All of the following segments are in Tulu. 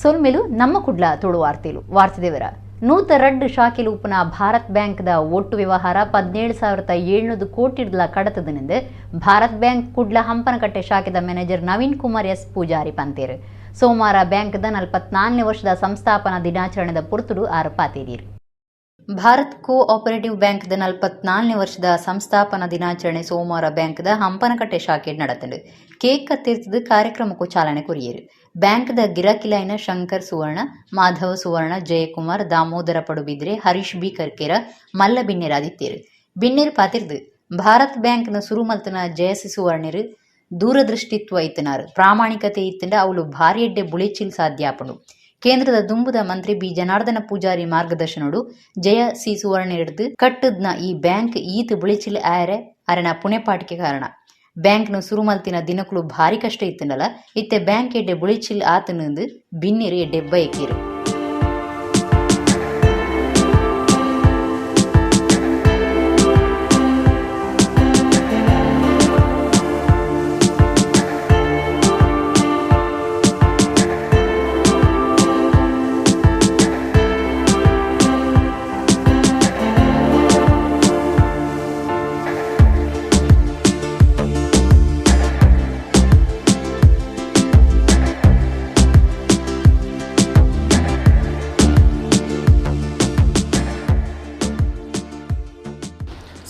ಸೊಲ್ಮೆಲು. ನಮ್ಮ ಕುಡ್ಲ ತುಳು ವಾರ್ತೆಲು. ವಾರ್ತೆದೇವರ 102 ಶಾಖೆಲು ಉಪ್ಪುನ ಭಾರತ್ ಬ್ಯಾಂಕ್ದ ಒಟ್ಟು ವ್ಯವಹಾರ 17,700 ಕೋಟಿರ್ದ್ಲ ಕಡತದನೆಂದು ಭಾರತ್ ಬ್ಯಾಂಕ್ ಕುಡ್ಲ ಹಂಪನಕಟ್ಟೆ ಶಾಖೆದ ಮ್ಯಾನೇಜರ್ ನವೀನ್ ಕುಮಾರ್ ಎಸ್ ಪೂಜಾರಿ ಪಂತೇರು. ಸೋಮವಾರ ಬ್ಯಾಂಕ್ದ 44ನೇ ವರ್ಷದ ಸಂಸ್ಥಾಪನಾ ದಿನಾಚರಣೆದ ಪೊರ್ತುಡು ಆರ್ ಪಾತೆರಿಯೆರು. ಭಾರತ್ ಕೋ ಆಪರೇಟಿವ್ ಬ್ಯಾಂಕ್ದ 44ನೇ ವರ್ಷದ ಸಂಸ್ಥಾಪನಾ ದಿನಾಚರಣೆ ಸೋಮವಾರ ಬ್ಯಾಂಕ್ದ ಹಂಪನಕಟ್ಟೆ ಶಾಖೆ ನಡೆತಂಡು. ಕೇಕ್ ಕತ್ತರಿಸಿದ ಕಾರ್ಯಕ್ರಮಕ್ಕೂ ಚಾಲನೆ ಕೊರಿಯರು. ಬ್ಯಾಂಕ್ದ ಗಿರಾಕಿಲಾಯಿನ ಶಂಕರ್ ಸುವರ್ಣ, ಮಾಧವ ಸುವರ್ಣ, ಜಯಕುಮಾರ್, ದಾಮೋದರ ಪಡುಬಿದ್ರೆ, ಹರೀಶ್ ಬಿ ಕರ್ಕೇರ ಮಲ್ಲ ಬಿನ್ನೆರಾದಿತ್ತೇರು. ಬಿನ್ನೆರ್ ಪಾತಿರ್ದು ಭಾರತ್ ಬ್ಯಾಂಕ್ನ ಸುರುಮಲ್ತನ ಜಯಸಿ ಸುವರ್ಣರು ದೂರದೃಷ್ಟಿತ್ವ ಇತ್ತನಾರು. ಪ್ರಾಮಾಣಿಕತೆ ಇತ್ತಂಡ ಅವಳು ಭಾರಿ ಎಡ್ಡೆ ಬುಳೆಚಿಲ್ ಸಾಧ್ಯ ಆಪುಂಡು. ಕೇಂದ್ರದ ದುಂಬುದ ಮಂತ್ರಿ ಬಿ ಜನಾರ್ದನ ಪೂಜಾರಿ ಮಾರ್ಗದರ್ಶನೋಡು ಜಯ ಸಿ ಸುವರ್ಣ ಕಟ್ಟದ್ನ ಈ ಬ್ಯಾಂಕ್ ಈತ್ ಬುಳೆಚಿಲ್ ಆಯರೆ ಅರೆನ ಪುಣೆಪಾಟಿಕೆ ಕಾರಣ. ಬ್ಯಾಂಕ್ನ ಸುರುಮಲ್ತಿನ ದಿನಕುಲು ಭಾರಿ ಕಷ್ಟ ಇತ್ತಂಡಲ, ಇತ್ತೆ ಬ್ಯಾಂಕ್ ಎಡ್ಡೆ ಬುಳೆಚಿಲ್ ಆತನಂದು ಬಿನ್ನೆರು ಎಡ್ಡೆ ಬಯಕೀರು.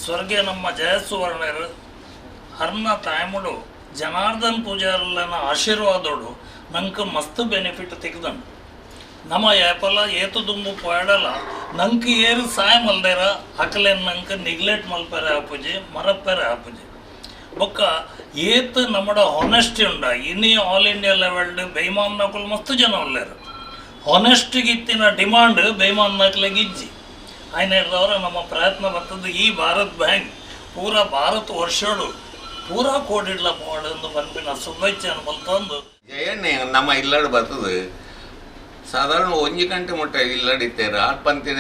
ಸ್ವರ್ಗೀಯ ನಮ್ಮ ಜಯಸುವರ್ಣರು ಅರ್ನ ತಾಯ್ಮುಡು ಜನಾರ್ದನ್ ಪೂಜಾರ್ಲನ ಆಶೀರ್ವಾದೋಡು ನಂಗೆ ಮಸ್ತ್ ಬೆನಿಫಿಟ್ ತಿಕ್ದಂಡು. ನಮ್ಮ ಏಪಲ ಏತು ದುಂಬು ಪೋಯಡಲ ನಂಕ್ ಏರು ಸಾಯ ಮಲ್ದೇರ ಅಕಲೆನ್ ನಂಕ್ ನಿಗ್ಲೆಕ್ಟ್ ಮಲ್ಪೆರೆ ಆಪುಜಿ, ಮರಪ್ಪೆರೆ ಆಪುಜಿ. ಬೊಕ್ಕ ಏತ್ ನಮ್ಮಡ ಹಾನೆಸ್ಟಿ ಉಂಡ. ಇನಿ ಆಲ್ ಇಂಡಿಯಾ ಲೆವೆಲ್ಡ್ ಬೇಮಾನ್ ನಕುಲು ಮಸ್ತ್ ಜನ ಉಲ್ಲೇರು. ಹಾನೆಸ್ಟಿಗೆ ಇತ್ತಿನ ಡಿಮಾಂಡ್ ಬೇಮಾನ್ ನಕ್ಲೆಗ್ ಇಜ್ಜಿ. ಆಯ್ನ ಹಿಡ್ದವ್ರ ನಮ್ಮ ಪ್ರಯತ್ನ ಬರ್ತದೆ ಈ ಭಾರತ್ ಬ್ಯಾಂಕ್ ಪೂರಾ ಭಾರತ ವರ್ಷೋಡು ಪೂರಾ ಕೋಡಿಡ್ಲ ಪೋಡು ಪನ್ಪಿನ ಶುಭೇಚ್ಛೆಯನ್ನು ಮಲ್ತೊಂದು. ಜಯಣ್ಣೆ ನಮ್ಮ ಇಲ್ಲಡ್ ಬರ್ತದೆ. ಸಾಧಾರಣ 1 ಗಂಟೆ ಮುಟ್ಟ ಇಲ್ಲಡಿತ್ತೇರು. ಆರ್ ಪಂತಿನ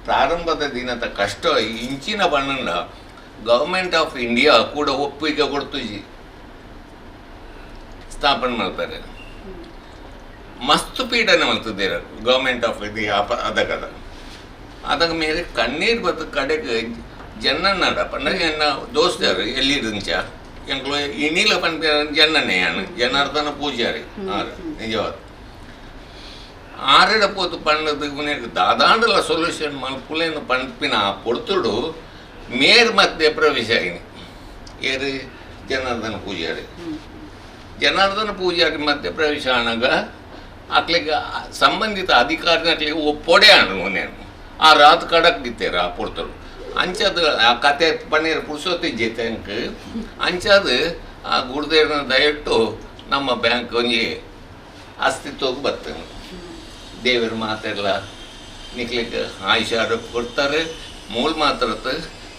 ಪ್ರಾರಂಭದ ದಿನದ ಕಷ್ಟ ಇಂಚಿನ ಬಣ್ಣಂಡ ಗವರ್ಮೆಂಟ್ ಆಫ್ ಇಂಡಿಯಾ ಕೂಡ ಒಪ್ಪಿಗೆ ಕೊಡ್ತುಜಿ ಸ್ಥಾಪನೆ ಮಾಡ್ತಾರೆ. ಮಸ್ತ್ ಪೀಡನೆ ಮಲ್ತದೇರು ಗವರ್ಮೆಂಟ್ ಆಫ್ ಇಂಡಿಯಾ. ಅದಗದ ಅದಗ ಮೇರೆ ಕಣ್ಣೀರು ಬತ್ತ. ಕಡೆಗೆ ಜನ್ನಣ್ಣಡ ಪಂಡ ಎನ್ನ ದೋಸ್ತಾರು ಎಲ್ಲಿರುಂಚ ಎಂಕ್ಲು ಇನಿಲ ಪನ್ಪಿನ ಜನ್ನಣ್ಣೆ ಯಾನ್ ಜನಾರ್ದನ ಪೂಜಾರಿ ಆರ್ ನಿಜವಾದ ಆರೆಡ ಪೋತು ಪಣ್ಣದು ದಾದಾಂಡಲ ಸೊಲ್ಯೂಷನ್ ಮಲ್ಪುಲೇನು ಪನ್ಪಿನ ಆ ಪೊರ್ತುಡು ಮೇರ್ ಮಧ್ಯೆ ಪ್ರವೇಶ ಆಯಿನಿ. ಏರು? ಜನಾರ್ದನ ಪೂಜಾರಿ. ಜನಾರ್ದನ ಪೂಜಾರಿ ಮಧ್ಯೆ ಪ್ರವೇಶ ಆನಗ ಅಕ್ಲೆಗ್ ಸಂಬಂಧಿತ ಅಧಿಕಾರಿನಕ್ಲೆಗ್ ಒಪ್ಪೊಡೆ ಆಂಡ್. నేను ಆ ರಾತ್ ಕಡಕ್ ದಿತ್ತೇರು ಆ ಪೊರ್ತುಡು. ಅಂಚದ ಆ ಕತೆ ಪನ್ನೀರ್ ಪುರ್ಸೊತ್ತು ಇಜ್ಜಿ ಎಂಕ್. ಅಂಚಾದ ಆ ಗುರುದೇವನ ದಯಟ್ಟು ನಮ್ಮ ಬ್ಯಾಂಕ್ ಒಂಜಿ ಅಸ್ತಿತ್ವಕ್ಕೆ ಬರ್ತದೆ. ದೇವರು ಮಾತೆಲ್ಲ ನಿಕ್ಲಿಕ್ಕೆ ಆಯುಷ್ಯ ಆರೋಗ್ಯ ಕೊಡ್ತಾರೆ. ಮೂಲ ಮಾತ್ರ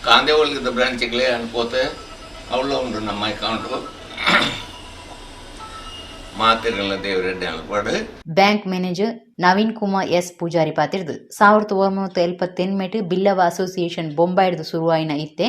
ಕಾಂದೇವಳ್ಳಿದ ಬ್ರಾಂಚಿಗಳೇ ಅನ್ಕೋತೆ ಅವಳು ಉಂಟು ನಮ್ಮ ಅಕೌಂಟು. ಮಾತಿರಲ್ಲ ದೇವರೆಡ್ಡೆ ಅನ್ಪಾಡು. Bank manager Naveen Kumar S Poojary ಪಾತಿರ್ದು 1978 ಬಿಲ್ಲವ ಅಸೋಸಿಯೇಷನ್ ಬೊಂಬಾಯಿಡ್ದು ಸುರುವಾಯಿನ ಇತ್ತೆ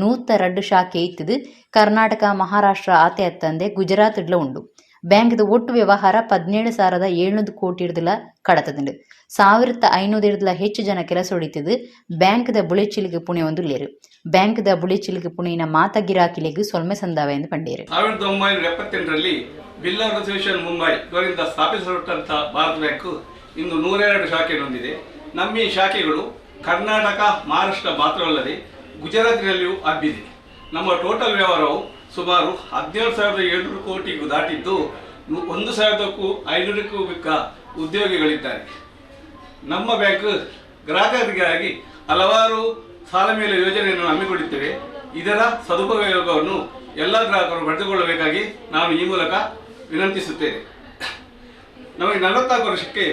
102 ಶಾಖೆ ಇತ್ತದು ಕರ್ನಾಟಕ, ಮಹಾರಾಷ್ಟ್ರ ಆತೆ ಅತ್ತಂದೆ ಗುಜರಾತ್ ಇಡ್ಲ ಉಂಡು. ಬ್ಯಾಂಕ್ದ ಒಟ್ಟು ವ್ಯವಹಾರ 17,700 ಕೋಟಿರ್ದಲ ಕಡತದುಂಡು. 1500ರ್ದಲ ಹೆಚ್ಚು ಜನ ಕೆಲಸ ಹೊಡಿತದು ಬ್ಯಾಂಕ್ದ ಬುಳೆಚಿಲಿಗೆ ಪುಣೆ ಒಂದು ಲೇರು. ಬ್ಯಾಂಕ್ದ ಬುಳೆಚಿಲಿಗೆ ಪುಣೆಯಿನ ಮಾತ ಗಿರಾಕಿಲೆಗ್ ಸೊಲ್ಮೆ ಸಂದಾವ ಎಂದು ಪಂಡೇರು. 1978ರಲ್ಲಿ ಬಿಲ್ಲವ ಅಸೋಸಿಯೇಷನ್ ಮುಂಬೈ ಇವರಿಂದ ಸ್ಥಾಪಿಸಲ್ಪಟ್ಟಂಥ ಭಾರತ್ ಬ್ಯಾಂಕು ಇಂದು 102 ಶಾಖೆಯನ್ನು ಹೊಂದಿದೆ. ನಮ್ಮ ಈ ಶಾಖೆಗಳು ಕರ್ನಾಟಕ, ಮಹಾರಾಷ್ಟ್ರ ಮಾತ್ರವಲ್ಲದೆ ಗುಜರಾತಿನಲ್ಲಿಯೂ ಹಬ್ಬಿದೆ. ನಮ್ಮ ಟೋಟಲ್ ವ್ಯವಹಾರವು ಸುಮಾರು 17,700 ಕೋಟಿಗೂ ದಾಟಿದ್ದು, 1,500ಕ್ಕೂ ಮಿಕ್ಕ ಉದ್ಯೋಗಿಗಳಿದ್ದಾರೆ. ನಮ್ಮ ಬ್ಯಾಂಕ್ ಗ್ರಾಹಕರಿಗಾಗಿ ಹಲವಾರು ಸಾಲ ಮೇಲೆ ಯೋಜನೆಯನ್ನು ಹಮ್ಮಿಕೊಂಡಿದ್ದೇವೆ. ಇದರ ಸದುಪಯೋಗವನ್ನು ಎಲ್ಲ ಗ್ರಾಹಕರು ಪಡೆದುಕೊಳ್ಳಬೇಕಾಗಿ ನಾನು ಈ ಮೂಲಕ ವಿನಂತಿಸುತ್ತೇನೆ. ನಮಗೆ 44 ವರ್ಷಕ್ಕೆ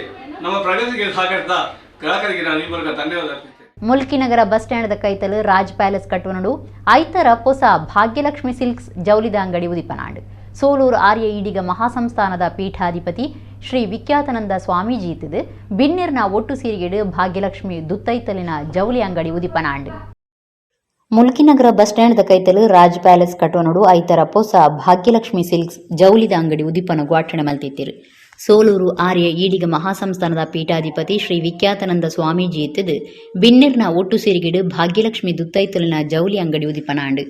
ನಮ್ಮ ಪ್ರಗತಿಗೆ ಸಹಕರಿಸಿದ ಗ್ರಾಹಕರಿಗೆ ನಾನು ಈ ಮೂಲಕ ಧನ್ಯವಾದ ಅರ್ಪಿಸ್ತೇನೆ. ಮುಲ್ಕಿನಗರ ಬಸ್ ಸ್ಟ್ಯಾಂಡ್ ಕೈತಲ್ ರಾಜ್ ಪ್ಯಾಲೇಸ್ ಕಟ್ಟುವನಡು ಐತರ ಪೊಸ ಭಾಗ್ಯಲಕ್ಷ್ಮಿ ಸಿಲ್ಕ್ಸ್ ಜೌಲಿದ ಅಂಗಡಿ ಉದಿಪನಾಂಡ್. ಸೋಲೂರು ಆರ್ಯ ಈಡಿಗ ಮಹಾಸಂಸ್ಥಾನದ ಪೀಠಾಧಿಪತಿ ಶ್ರೀ ವಿಖ್ಯಾತನಂದ ಸ್ವಾಮೀಜಿ ಇತ್ತದು ಬಿನ್ನಿರ್ನ ಒಟ್ಟು ಸೀರಿಗೆಡು ಭಾಗ್ಯಲಕ್ಷ್ಮಿ ದುತ್ತೈತಲಿನ ಜೌಲಿ ಅಂಗಡಿ ಉದಿಪನಾಂಡ್. ಮುಲ್ಕಿನಗರ ಬಸ್ ಸ್ಟ್ಯಾಂಡ್ ಕೈತಲ್ ರಾಜ್ ಪ್ಯಾಲೇಸ್ ಕಟ್ಟುವನಡು ಐತರ ಪೊಸ ಭಾಗ್ಯಲಕ್ಷ್ಮಿ ಸಿಲ್ಕ್ಸ್ ಜೌಲಿದ ಅಂಗಡಿ ಉದಿಪನ ಗ್ವಾಟಣೆ ಮಲ್ತಿತ್ತಿರು. ಸೋಲೂರು ಆರ್ಯ ಈಡಿಗ ಮಹಾಸಂಸ್ಥಾನದ ಪೀಠಾಧಿಪತಿ ಶ್ರೀ ವಿಖ್ಯಾತಾನಂದ ಸ್ವಾಮೀಜಿ ಇತ್ತದು ಬಿನ್ನೆರ್ನ ಒಟ್ಟು ಸೇರಿಗಿಡು ಭಾಗ್ಯಲಕ್ಷ್ಮಿ ದುತ್ತೈತಲಿನ ಜೌಲಿ ಅಂಗಡಿ ಉದಿಪನಾಂಡು.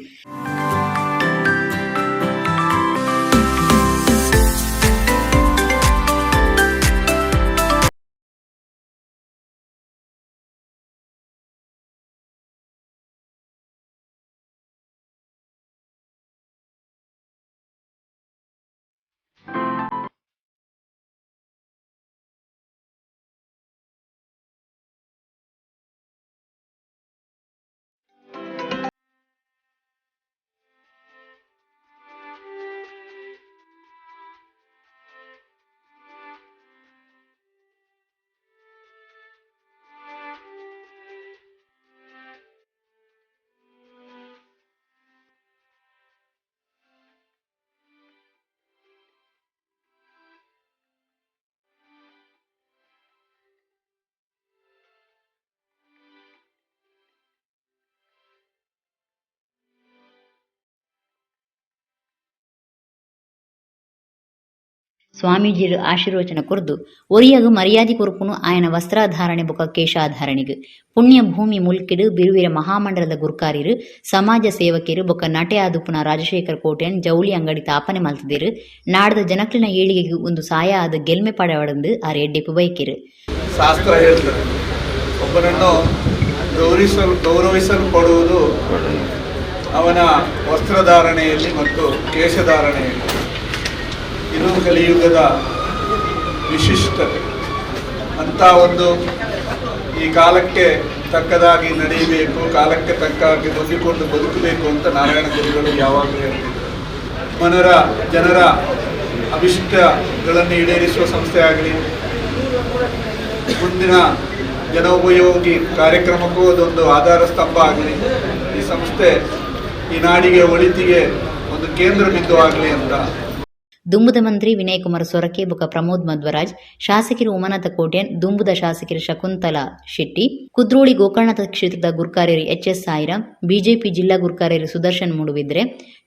ಸ್ವಾಮೀಜಿರು ಆಶೀರ್ವಚನ ಕೊರ್ದು ಒರಿಯಗು ಮರ್ಯಾದೆ ಕೊರ್ಪುನು ಆಯನ ವಸ್ತ್ರಾಧಾರಣೆ ಬೊಕ ಕೇಶಾಧಾರಣಿಗು. ಪುಣ್ಯ ಭೂಮಿ ಮುಲ್ಕಿಡು ಬಿರುವಿರ ಮಹಾಮಂಡಲದ ಗುರ್ಕಾರಿರು, ಸಮಾಜ ಸೇವಕಿರು ಬೊಕ ನಟೆ ಆದುಪುನ ರಾಜಶೇಖರ್ ಕೋಟ್ಯಾನ್ ಜೌಲಿ ಅಂಗಡಿ ತಾಪನೆ ಮಲ್ತದಿರು. ನಾಡದ ಜನಕ್ಲಿನ ಏಳಿಗೆಗು ಒಂದು ಸಾಯ ಆದ ಗೆಲ್ಮೆ ಪಡೆವಡಂದು ಆರ್ ಎಡ್ಡೆಪ್ಪು ಬೈಕಿರು. ಶಾಸ್ತ್ರ ಹೇಳ್ತದೆ, ಒಬ್ಬನನ್ನು ಗೌರವಿಸಲ್ಪಡುವುದು ಅವನ ವಸ್ತ್ರಧಾರಣೆಯಲ್ಲಿ ಮತ್ತು ಕೇಶಧಾರಣೆಯಲ್ಲಿ. ಇದು ಕಲಿಯುಗದ ವಿಶಿಷ್ಟತೆ. ಅಂಥ ಒಂದು ಈ ಕಾಲಕ್ಕೆ ತಕ್ಕದಾಗಿ ನಡೆಯಬೇಕು, ಕಾಲಕ್ಕೆ ತಕ್ಕಾಗಿ ಹೊಂದಿಕೊಂಡು ಬದುಕಬೇಕು ಅಂತ ನಾರಾಯಣ ಗುರುಗಳು ಯಾವಾಗಲೂ ಹೇಳ್ತಿದ್ರು. ಜನರ ಅಭಿಷ್ಟಗಳನ್ನು ಈಡೇರಿಸುವ ಸಂಸ್ಥೆ ಆಗಲಿ, ಮುಂದಿನ ಜನೋಪಯೋಗಿ ಕಾರ್ಯಕ್ರಮಕ್ಕೂ ಅದೊಂದು ಆಧಾರ ಸ್ತಂಭ ಆಗಲಿ, ಈ ಸಂಸ್ಥೆ ಈ ನಾಡಿಗೆ ಒಳಿತಿಗೆ ಒಂದು ಕೇಂದ್ರ ಬಿಂದು ಆಗಲಿ ಅಂತ. ದುಂಬುದ ಮಂತ್ರಿ ವಿನಯ್ ಕುಮಾರ್ ಸೊರಕೆ ಬೊಕ ಪ್ರಮೋದ್ ಮಧ್ವರಾಜ್, ಶಾಸಕರು ಉಮಾನಾಥ ಕೋಟ್ಯಾನ್, ದುಂಬುದ ಶಾಸಕರು ಶಕುಂತಲಾ ಶೆಟ್ಟಿ, ಕುದ್ರೋಳಿ ಗೋಕರ್ಣನಾಥ ಕ್ಷೇತ್ರದ ಗುರ್ಕಾರ್ಯರು ಎಚ್ ಎಸ್ ಸಾಯಿರಾಮ್, ಬಿಜೆಪಿ ಜಿಲ್ಲಾ ಗುರ್ಕಾರ್ಯರು ಸುದರ್ಶನ್ ಮೂಡುಬಿದ್ರೆ,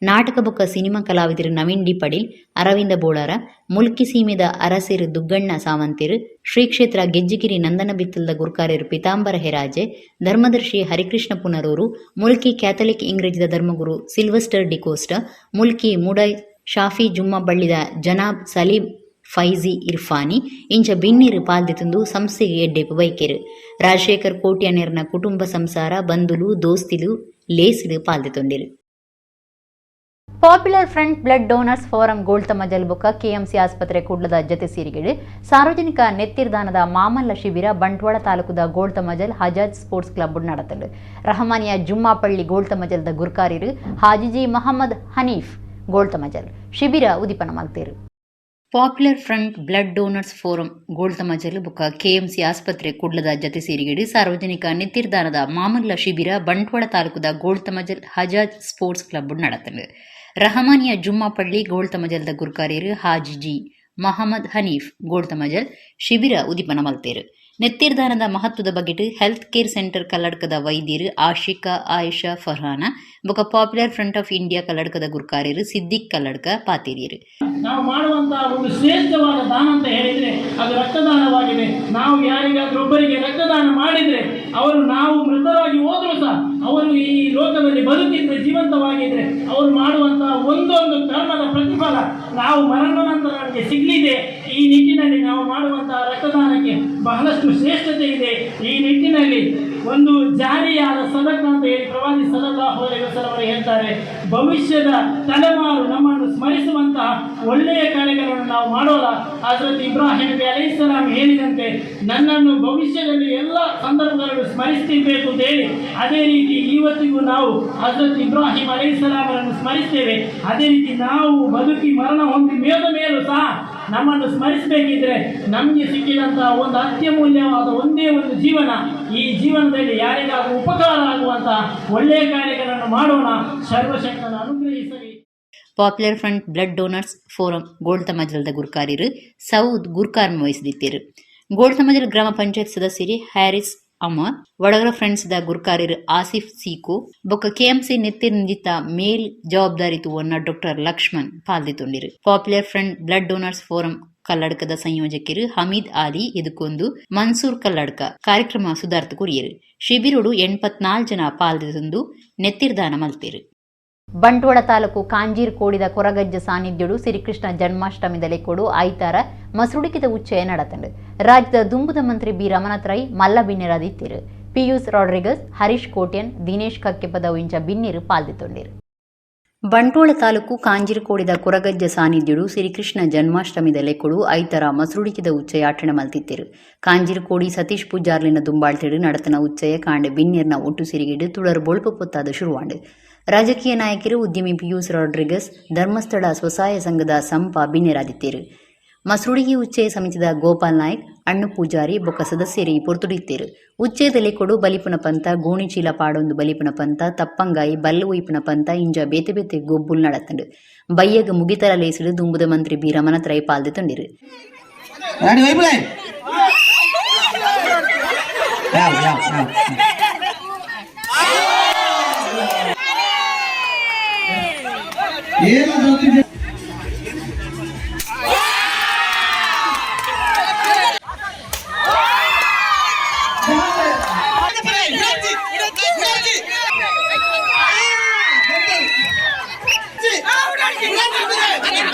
ನಾಟಕ ಬೊಕ ಸಿನಿಮಾ ಕಲಾವಿದರು ನವೀನ್ ಡಿ ಪಡೀಲ್, ಅರವಿಂದ ಬೋಳಾರ, ಮುಲ್ಕಿ ಸೀಮೆದ ಅರಸಿರು ದುಗ್ಗಣ್ಣ ಸಾವಂತಿರು, ಶ್ರೀ ಕ್ಷೇತ್ರ ಗೆಜ್ಜಿಗಿರಿ ನಂದನಬಿತ್ತಲದ ಗುರ್ಕಾರ್ಯರು ಪೀತಾಂಬರ ಹೆರಾಜೆ, ಧರ್ಮದರ್ಶಿ ಹರಿಕೃಷ್ಣ ಪುನರೂರು, ಮುಲ್ಕಿ ಕ್ಯಾಥಲಿಕ್ ಇಂಗ್ರೇಜಿದ ಧರ್ಮಗುರು ಸಿಲ್ವೆಸ್ಟರ್ ಡಿಕೋಸ್ಟ, ಮುಲ್ಕಿ ಮೂಡೈ ಶಾಫಿ ಜುಮ್ಮಾ ಬಳ್ಳಿದ ಜನಾಬ್ ಸಲೀಂ ಫೈಜಿ ಇರ್ಫಾನಿ ಇಂಚ ಬಿನ್ನಿರು ಪಾಲ್ದಿತುಂದು ಸಂಸ್ಥೆಗೆ ಎಡ್ಡೆಪ್ಪು ಬೈಕೆರು. ರಾಜಶೇಖರ್ ಕೋಟ್ಯಾನೇರ್ನ ಕುಟುಂಬ ಸಂಸಾರ ಬಂಧುಲು ದೋಸ್ತಿಲು ಲೇಸಿಡು ಪಾಲ್ದಿತುಂಡಿರು. Popular front blood donors forum Golthamajal ಬೊಕ್ಕ ಕೆಎಂಸಿ ಆಸ್ಪತ್ರೆ ಕುಡ್ಲದ ಜತೆ ಸೇರಿಗೆಡು ಸಾರ್ವಜನಿಕ ನೆತ್ತಿರ್ದಾನದ ಮಾಮಲ್ಲ ಶಿಬಿರ ಬಂಟ್ವಾಳ ತಾಲೂಕುದ ಗೋಳ್ತಮಜಲ್ ಹಜಾಜ್ ಸ್ಪೋರ್ಟ್ಸ್ ಕ್ಲಬ್ ನಡತಲು. ರಹಮಾನಿಯ ಜುಮ್ಮಾಪಳ್ಳಿ ಗೋಳ್ತಮಜಲ್ದ ಗುರ್ಕಾರಿರು ಹಾಜಿಜಿ ಮಹಮ್ಮದ್ ಹನೀಫ್ ಗೋಳ್ತಮಜಲ್ ಶಿಬಿರ ಉದಿಪನ ಮಲ್ತೇರು. Popular front blood donors forum Golthamajal ಬೊಕ್ಕ ಕೆಎಂಸಿ ಆಸ್ಪತ್ರೆ ಕುಡ್ಲದ ಜತೆ ಸೇರಿಗೆಡು ಸಾರ್ವಜನಿಕ ನೆತ್ತಿರ್ದಾನದ ಮಾಮಲ್ಲ ಶಿಬಿರ ಬಂಟ್ವಾಳ ತಾಲೂಕುದ ಗೋಳ್ತಮಜಲ್ ಹಜಾಜ್ ಸ್ಪೋರ್ಟ್ಸ್ ಕ್ಲಬ್ ನಡತಲು. ರಹಮಾನಿಯ ಜುಮ್ಮಾಪಳ್ಳಿ ಗೋಳ್ತಮಜಲ್ದ ಗುರ್ಕಾರ್ಯರು ಹಾಜಿಜಿ ಮಹಮ್ಮದ್ ಹನೀಫ್ ಗೋಳ್ತಮಜಲ್ ಶಿಬಿರ ಉದಿಪನ ಮಲ್ತೇರು. ನೆತ್ತಿರ್ದಾನದ ಮಹತ್ವದ ಬಗೆಟ್ ಹೆಲ್ತ್ ಕೇರ್ ಸೆಂಟರ್ ಕಲ್ಲಡ್ಕದ ವೈದ್ಯರು ಆಶಿಕಾ ಆಯಿಷಾ ಫರ್ಹಾನ ಬೊಕ ಪಾಪ್ಯುಲರ್ ಫ್ರಂಟ್ ಆಫ್ ಇಂಡಿಯಾ ಕಲ್ಲಡ್ಕದ ಗುರ್ಕಾರ್ಯರು ಸಿದ್ದಿಕ್ ಕಲ್ಲಡ್ಕ ಪಾತೇರಿಯರು. ನಾವು ಮಾಡುವಂತಹ ಒಂದು ಶ್ರೇಷ್ಠವಾದ ದಾನ ಅಂತ ಹೇಳಿದರೆ ಅದು ರಕ್ತದಾನವಾಗಿದೆ. ನಾವು ಯಾರಿಗಾದ್ರೂ ಒಬ್ಬರಿಗೆ ರಕ್ತದಾನ ಮಾಡಿದರೆ, ಅವರು ನಾವು ಮೃತರಾಗಿ ಹೋದರೂ ಸಹ ಅವರು ಈ ಲೋಕದಲ್ಲಿ ಬದುಕಿದ್ರೆ, ಜೀವಂತವಾಗಿದ್ದರೆ, ಅವರು ಮಾಡುವಂತಹ ಒಂದೊಂದು ಕರ್ಮದ ಪ್ರತಿಫಲ ನಾವು ಮರಣ ನಂತರ ನಮಗೆ ಸಿಗಲಿದೆ. ಈ ನಿಟ್ಟಿನಲ್ಲಿ ನಾವು ಮಾಡುವಂತಹ ರಕ್ತದಾನಕ್ಕೆ ಬಹಳಷ್ಟು ಶ್ರೇಷ್ಠತೆ ಇದೆ. ಈ ನಿಟ್ಟಿನಲ್ಲಿ ಒಂದು ಜಾರಿಯಾದ ಸದಕ ಅಂತ ಹೇಳಿ ಪ್ರವಾದಿ ಸಲ್ಲಲ್ಲಾಹು ಅಲೈಹಿ ವಸಲ್ಲಂ ಅವರು ಹೇಳ್ತಾರೆ. ಭವಿಷ್ಯದ ತಲೆಮಾರು ನಮ್ಮನ್ನು ಸ್ಮರಿಸುವಂತಹ ಒಳ್ಳೆಯ ಕಾರ್ಯಗಳನ್ನು ನಾವು ಮಾಡೋಣ. ಹಜರತ್ ಇಬ್ರಾಹಿಂ ನಬಿ ಅಲೈಹಿಸ್ಸಲಾಂ ಹೇಳಿದಂತೆ, ನನ್ನನ್ನು ಭವಿಷ್ಯದಲ್ಲಿ ಎಲ್ಲ ಸಂದರ್ಭಗಳಲ್ಲೂ ಸ್ಮರಿಸ್ತಿರ್ಬೇಕು ಅಂತ ಹೇಳಿ, ಅದೇ ರೀತಿ ಇವತ್ತಿಗೂ ನಾವು ಹಜರತ್ ಇಬ್ರಾಹಿಂ ಅಲೈಹಿಸ್ಸಲಾಮರನ್ನು ಸ್ಮರಿಸ್ತೇವೆ. ಅದೇ ರೀತಿ ನಾವು ಬದುಕಿ ಮರಣ ಹೊಂದಿ ಮೇದ ಮೇಲೂ ಸಹ ನಮ್ಮನ್ನು ಸ್ಮರಿಸಬೇಕಿದ್ರೆ, ನಮಗೆ ಸಿಕ್ಕಿದಂತಹ ಒಂದು ಅತ್ಯಮೂಲ್ಯವಾದ ಒಂದೇ ಒಂದು ಜೀವನ, ಈ ಜೀವನದಲ್ಲಿ ಯಾರಿಗಾದರೂ ಉಪಕಾರ ಆಗುವಂತಹ ಒಳ್ಳೆಯ ಕಾರ್ಯಗಳನ್ನು ಮಾಡೋಣ. ಸರ್ವಶಕ್ತನ ಅನುಗ್ರಹಿಸಲಿ. Popular front blood donors forum ಗೋಳ್ತಮಜಲದ ಗುರ್ಕಾರ್ಯರು ಸೌದ್ ಗುರ್ಕಾರ್ಮೆ ವಹಿಸಿದಿತ್ತೇರು. ಗೋಳ್ತಮಜಲ್ ಗ್ರಾಮ ಪಂಚಾಯತ್ ಸದಸ್ಯರಿ ಹ್ಯಾರಿಸ್ ಅಮರ್, ವಡಗರ ಫ್ರೆಂಡ್ಸ್ ದ ಗುರ್ಕಾರೆರ್ ಆಸಿಫ್ ಸೀಕು ಬೊಕ್ಕ ಕೆಎಂಸಿ ನೆತ್ತಿರ್ ನಿಜಿತ ಮೇಲ್ ಜವಾಬ್ದಾರಿ ತೂವೊನ್ನ ಡಾಕ್ಟರ್ ಲಕ್ಷ್ಮಣ್ ಪಾಲ್ದಿತೊಂಡಿರು. Popular front blood donors forum ಕಲ್ಲಡ್ಕದ ಸಂಯೋಜಕರು ಹಮೀದ್ ಆಲಿ ಎದುಕೊಂದು ಮನ್ಸೂರ್ ಕಲ್ಲಡ್ಕ ಕಾರ್ಯಕ್ರಮ ಸುಧಾರ್ತ ಕೊರಿಯರು. ಶಿಬಿರುಡು 84 ಜನ ಪಾಲ್ದಿತೊಂದು ನೆತ್ತಿರ್ದಾನ ಮಲ್ತೇರು. ಬಂಟ್ವಾಳ ತಾಲೂಕು ಕಾಂಜೀರ್ ಕೋಡಿದ ಕೊರಗಜ್ಜ ಸಾನ್ನಿಧ್ಯುಡು ಶ್ರೀಕೃಷ್ಣ ಜನ್ಮಾಷ್ಟಮಿದ ಲೆಕ್ಕೊಡು ಐತಾರ ಮಸುಡಿಕಿದ ಉಚ್ಚಯ ನಡತಂಡು. ರಾಜ್ಯದ ದುಂಬುದ ಮಂತ್ರಿ ಬಿ ರಮನಾಥ್ ರೈ ಮಲ್ಲ ಬಿನ್ನೆರಾದಿತ್ತಿರು. ಪಿಯೂಸ್ ರಾಡ್ರಿಗಸ್, ಹರೀಶ್ ಕೋಟ್ಯನ್, ದಿನೇಶ್ ಕಕ್ಕೆಪದವು ಇಂಚ ಬಿನ್ನೆರು ಪಾಲ್ದಿತೊಂಡಿರು. ಬಂಟ್ವಾಳ ತಾಲೂಕು ಕಾಂಜಿರಕೋಡಿದ ಕೊರಗಜ್ಜ ಸಾನ್ನಿಧ್ಯುಡು ಶ್ರೀಕೃಷ್ಣ ಜನ್ಮಾಷ್ಟಮಿದ ಲೆಕ್ಕೊಡು ಐತರ ಮಸುರುಡಿಕಿದ ಉಚ್ಚಯ ಆಟಣ ಮಲ್ತಿತ್ತಿರು. ಕಾಂಜಿರಕೋಡಿ ಸತೀಶ್ ಪೂಜಾರ್ಲಿನ ದುಂಬಾಳ್ತಿಡು ನಡತನ ಉಚ್ಚಯ ಕಾಂಡೆ ಬಿನ್ನೆರ್ನ ಒಟ್ಟು ಸಿರಿಗಿಡು ತುಳರ್ ಬೊಳ್ಪು ಪೊತ್ತಾದ ಶುರುವಾಂಡು. ರಾಜಕೀಯ ನಾಯಕರು ಉದ್ಯಮಿ ಪಿಯೂಸ್ ರಾಡ್ರಿಗಸ್, ಧರ್ಮಸ್ಥಳ ಸ್ವಸಹಾಯ ಸಂಘದ ಸಂಪ ಬಿನ್ನೆರಾದಿತ್ತೇರು. ಮಸುರುಡಿಗೆ ಉಚ್ಚಯ ಸಮಿತಿದ ಗೋಪಾಲ್ ನಾಯ್ಕ್, ಅಣ್ಣು ಪೂಜಾರಿ ಬೊಕ್ಕ ಸದಸ್ಯರು ಈ ಪೊರ್ತುಡಿತ್ತೇರು. ಉಚ್ಚಯದ ಲೆಕ್ಕೊಡು ಬಲಿಪುನ ಪಂತ, ಗೋಣಿಚೀಲ ಪಾಡೊಂದು ಬಲಿಪುನ ಪಂತ, ತಪ್ಪಂಗಾಯಿ ಬಲ್ಲು ಒಯ್ಪುನ ಪಂತ ಇಂಜ ಬೇತೆ ಬೇತೆ ಗೊಬ್ಬುಲ್ ನಡತಂಡು. ಬಯ್ಯಗ ಮುಗಿತರ ಲೇಸಿಡು ದುಂಬುದ ಮಂತ್ರಿ ಬಿ ರಮನಾಥ್ ರೈ ಪಾಲ್ದೆ ತೊಂಡಿರು.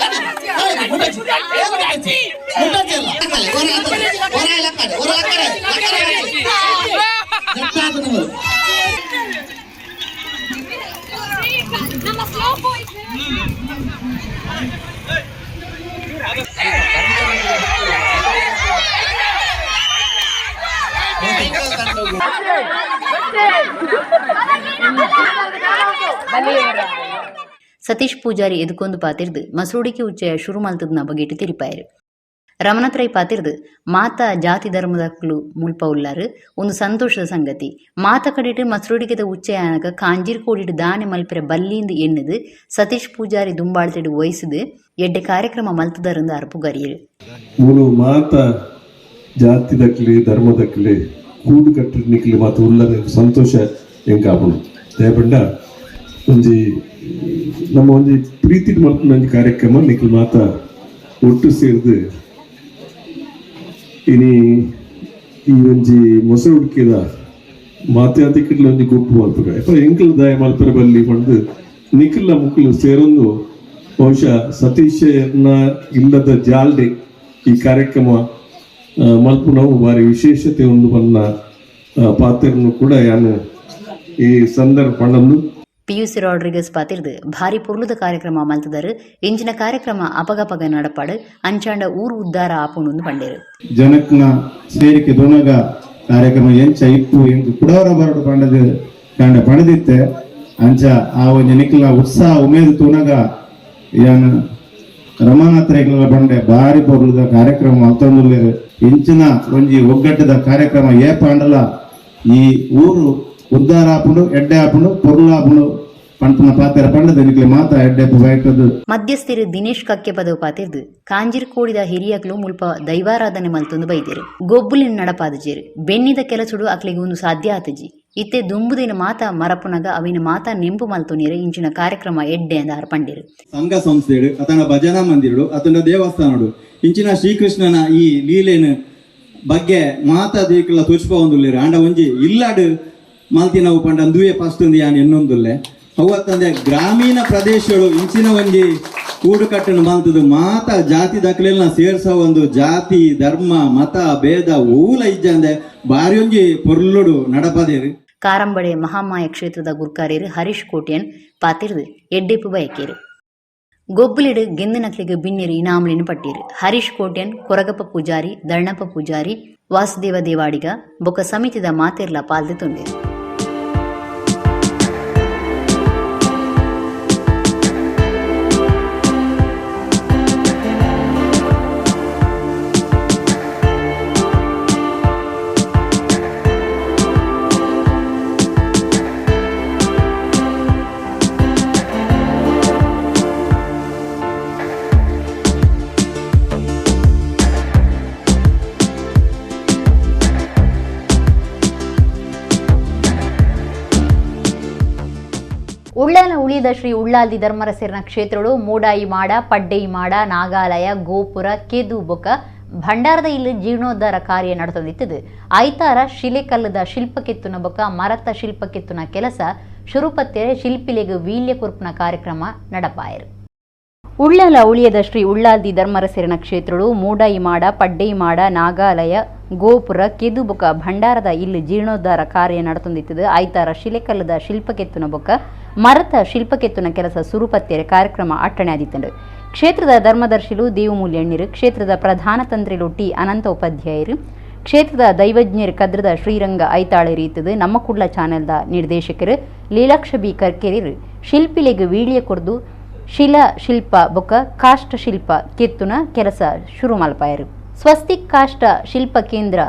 ಸತೀಶ್ ಪೂಜಾರಿ ಎದುಕೊಂದು ಪಾತಿರ್ದು ಮಸೂಡಿಕೆ ಉಚ್ಚಯ ಶುರು ಮಲ್ತದ್ನ ಬಗೆಟ್ ತಿರಿಪಾಯರು. ರಮನಾಥ್ ರೈ ಪಾತಿರ್ದು ಮಾತಾ ಜಾತಿ ಧರ್ಮದಕ್ಲು ಮುಲ್ಪ ಉಲ್ಲಾರು ಒಂದು ಸಂತೋಷದ ಸಂಗತಿ. ಮಾತ ಕಡೆಟ್ ಮಸರುಡಿಗೆದ ಉಚ್ಚಯ ಆನಗ ಕಾಂಜಿರ್ ಕೋಡಿಡ್ ದಾನೆ ಮಲ್ಪೆರೆ ಬಲ್ಲಿಂದು ಎನ್ನುದು ಸತೀಶ್ ಪೂಜಾರಿ ದುಂಬಾಳ್ತಿಡು ವಹಿಸುದು ಎಡ್ಡೆ ಕಾರ್ಯಕ್ರಮ ಮಲ್ತದರಿಂದ ಅರ್ಪುಗರಿಯರು. ಮೂಲು ಮಾತ ಜಾತಿ ದಕ್ಲಿ ಧರ್ಮದಕ್ಲಿ ಕೂಡು ಕಟ್ಟನಿಕ್ಲಿ ಮಾತ ಉಲ್ಲರೆ ಸಂತೋಷ ಎಂಕಾಪುಂಡು. ದಯಪಂಡ ಒಂಜಿ ನಮ್ಮ ಒಂಜಿ ಪ್ರೀತಿ ಮಲ್ಪುನ ಒಂಜಿ ಕಾರ್ಯಕ್ರಮ ನಿಕ್ಲು ಮಾತ ಒಟ್ಟು ಸೇರ್ದು ಇನಿ ಈ ಒಂಜಿ ಮೊಸರು ಉಡ್ಕಿದ ಮಾತೆ ದಿಕ್ಕಿಡ್ಲ ಒಂಜಿ ಗುಂಪು ಮಲ್ಪುಗ ಇಪ್ಪ ಎಂಕಲ್ ದಾಯ ಮಲ್ಪೆರೆ ಬಲ್ಲಿ ಪಂಡ್ದು ನಿಖಿಲ ಮುಕ್ಕಲು ಸೇರೊಂದು ಬಹುಶಃ ಸತೀಶನ ಇಲ್ಲದ ಜಾಲ್ಡೆ ಈ ಕಾರ್ಯಕ್ರಮ ಮಲ್ಪುನವು ಬಾರಿ ವಿಶೇಷತೆ ಉಂಡು ಪನ್ನ ಪಾತ್ರನು ಕೂಡ ಯಾನು ಈ ಸಂದರ್ಭ ಪಂಡೊಂದು. ಪಿಯುಸಿ ರಾಡ್ರಿಗಸ್ ಪಾತಿರ್ದು ಭಾರಿ ಪೊರ್ಲುದ ಕಾರ್ಯಕ್ರಮ ಮಲ್ತದರು. ಇಂಚಿನ ಕಾರ್ಯಕ್ರಮ ಅಪಗಪಗ ನಡಪಾಡು ಅಂಚಾಂಡ ಊರು ಉದ್ದಾರ ಆಪುಂಡು ಪಂಡೇರು. ಜನಕ್ನ ಸೇರಿಕೆ ದೊನಗ ಕಾರ್ಯಕ್ರಮ ಎಂಚ ಇಪ್ಪು ಎಂಕ್ ಕುಡವರ ಬರಡು ಪಂಡದು ಕಂಡ ಪಣದಿತ್ತೆ. ಅಂಚ ಆ ಒಂಜಿ ನಿಕ್ಲ ಉತ್ಸಾಹ ಉಮೇದು ತೂನಗ ಯಾನ್ ರಮಾನಾಥ್ ಬಂಡೆ ಬಾರಿ ಪೊರ್ಲುದ ಕಾರ್ಯಕ್ರಮ ಮಲ್ತೊಂದುಲ್ಲೆರ್. ಇಂಚಿನ ಒಂಜಿ ಒಗ್ಗಟ್ಟದ ಕಾರ್ಯಕ್ರಮ ಏಪಾಂಡಲ ಈ ಊರು ಉದ್ದಾರ ಆಪುಂಡು, ಎಡ್ಡೆ ಆಪುಂಡು, ಪೊರ್ಲು ಆಪುಂಡು ಪನ್ಪುನ ಪಾತೆರ ಪಂಡದು ನಿಕ್ಲೆ ಮಾತ ಎಡ್ಡೆ ಬಯಕದು. ಮಧ್ಯಸ್ಥರು ದಿನೇಶ್ ಕಕ್ಕೆ ಪದವು ಪಾತಿರ್ದು ಕಾಂಜಿರ್ ಕೋಡಿದ ಹಿರಿಯಕ್ಲು ಮುಲ್ಪ ದೈವಾರಾಧನೆ ಮಲ್ತೊಂದು ಬೈದೇರು. ಗೊಬ್ಬುಲಿನ ನಡಪಾದಜೇರು ಬೆನ್ನಿದ ಕೆಲಸುಡು ಅಕ್ಲೆಗೆ ಒಂದು ಸಾಧ್ಯ ಆತಜಿ. ಇತ್ತೆ ದುಂಬುದಿನ ಮಾತ ಮರಪುನಗ ಅವಿನ ಮಾತ ನೆಂಪು ಮಲ್ತೊನೀರು ಇಂಚಿನ ಕಾರ್ಯಕ್ರಮ ಎಡ್ಡೆ ಅಂದ ಪಂಡಿರು. ಸಂಘ ಸಂಸ್ಥೆಡು ಅತನ ಭಜನಾ ಮಂದಿರಡು ಅತನ ದೇವಸ್ಥಾನಡು ಇಂಚಿನ ಶ್ರೀಕೃಷ್ಣನ ಈ ಲೀಲೆನ ಬಗ್ಗೆ ಮಾತ ದೇಕಲ ತೋಚ್ಪೊಂದುಲ್ಲೆರ್. ಆಂಡ ಒಂಜಿ ಇಲ್ಲಾಡು ಮಲ್ತಿನವು ಪಂಡ ಅಂದುವೆ ಫಸ್ಟ್ ಒಂದು ಯಾನ್ ಎನ್ನೊಂದುಲ್ಲೆ. ಅವತ್ತಂದೆ ಗ್ರಾಮೀಣ ಪ್ರದೇಶಗಳು ಇಂಚಿನ ಒಂಜಿ ಕೂಡುಕಟ್ಟನ್ನು ಮಲ್ತದು ಮಾತ ಜಾತಿ ದಾಖಲೆಲ್ಲ ಸೇರ್ಸ ಒಂದು ಜಾತಿ ಧರ್ಮ ಮತ ಭೇದ ಓಲ ಇಜ್ಜಂದೆ ಬಾರಿ ಒಂಜಿ ಪೊರ್ಲುಡು ನಡಪದೇರು. ಕಾರಂಬಡೆ ಮಹಾಮಾಯ ಕ್ಷೇತ್ರದ ಗುರ್ಕಾರ್ಯರು ಹರೀಶ್ ಕೋಟ್ಯನ್ ಪಾತಿರ್ದು ಎಡ್ಡೆಪ್ಪು ಬಯಕೇರು. ಗೊಬ್ಬಲಿಡು ಗೆಂದಿನಕ್ಲಿಗೆ ಬಿನ್ನಿರು ಇನಾಮಲಿನ ಪಟ್ಟೀರು. ಹರೀಶ್ ಕೋಟ್ಯನ್, ಕೊರಗಪ್ಪ ಪೂಜಾರಿ, ದಣ್ಣಪ್ಪ ಪೂಜಾರಿ, ವಾಸುದೇವ ದೇವಾಡಿಗ ಬೊಕ್ಕ ಸಮಿತಿದ ಮಾತೆರ್ಲ ಪಾಲ್ದೆ ತೊಂದೇರು. ಉಳಿದ ಶ್ರೀ ಉಳ್ಳಾಲ್ದಿ ಧರ್ಮರಸೇರ್ನ ಕ್ಷೇತ್ರಡು ಮೂಡಾಯಿ ಮಾಡ, ಪಡ್ಡೈ ಮಾಡ, ನಾಗಾಲಯ, ಗೋಪುರ, ಕೆದು ಬೊಕ ಭಂಡಾರದ ಇಲ್ಲಿ ಜೀರ್ಣೋದ್ಧಾರ ಕಾರ್ಯ ನಡೆತೊಂದಿತ್ತದು. ಐತಾರ ಶಿಲೆಕಲ್ಲದ ಶಿಲ್ಪಕೆತ್ತುನ ಬೊಕ ಮರತ ಶಿಲ್ಪಕೆತ್ತುನ ಕೆಲಸ ಶುರುಪತ್ತೆರೆ ಶಿಲ್ಪಿಲೆಗ್ ವೀಲ್ಯ ಕೊರ್ಪುನ ಕಾರ್ಯಕ್ರಮ ನಡಪಾಯರು. ಉಳ್ಳಾಲ ಉಳಿಯದ ಶ್ರೀ ಉಳ್ಳಾಲ್ದಿ ಧರ್ಮರಸೇರನ ಕ್ಷೇತ್ರಡು ಮೂಡಾಯಿ ಮಾಡ, ಪಡ್ಡೈ ಮಾಡ, ನಾಗಾಲಯ, ಗೋಪುರ, ಕೆದು ಬೊಕ ಭಂಡಾರದ ಇಲ್ಲಿ ಜೀರ್ಣೋದ್ಧಾರ ಕಾರ್ಯ ನಡೆತೊಂದಿತ್ತದು. ಐತಾರ ಶಿಲೆಕಲ್ಲದ ಶಿಲ್ಪಕೆತ್ತುನ ಬೊಕ ಮರತ ಶಿಲ್ಪಕೆತ್ತುನ ಕೆಲಸ ಸುರುಪತ್ತೆರೆ ಕಾರ್ಯಕ್ರಮ ಅಟ್ಟಣೆ ಆದಿತ್ತಂಡು. ಕ್ಷೇತ್ರದ ಧರ್ಮದರ್ಶಿಲು ದೇವಮೂಲ್ಯಣ್ಣರು, ಕ್ಷೇತ್ರದ ಪ್ರಧಾನ ತಂತ್ರಿಲು ಟಿ ಅನಂತ ಉಪಾಧ್ಯಾಯರು, ಕ್ಷೇತ್ರದ ದೈವಜ್ಞರು ಕದ್ರದ ಶ್ರೀರಂಗ ಐತಾಳೆ ರೀತದು. ನಮ್ಮ ಕುಡ್ಲ ಚಾನೆಲ್ದ ನಿರ್ದೇಶಕರು ಲೀಲಾಕ್ಷ ಬಿ ಕರ್ಕೆರಿರು ಶಿಲ್ಪಿಲೆಗ್ ವೀಳ್ಯ ಕೊರ್ದು ಶಿಲಾ ಶಿಲ್ಪ ಬೊಕ ಕಾಷ್ಟ ಶಿಲ್ಪ ಕೆತ್ತುನ ಕೆಲಸ ಶುರು ಮಲ್ಪಾಯರು. ಸ್ವಸ್ತಿಕ್ ಕಾಷ್ಟ ಶಿಲ್ಪ ಕೇಂದ್ರ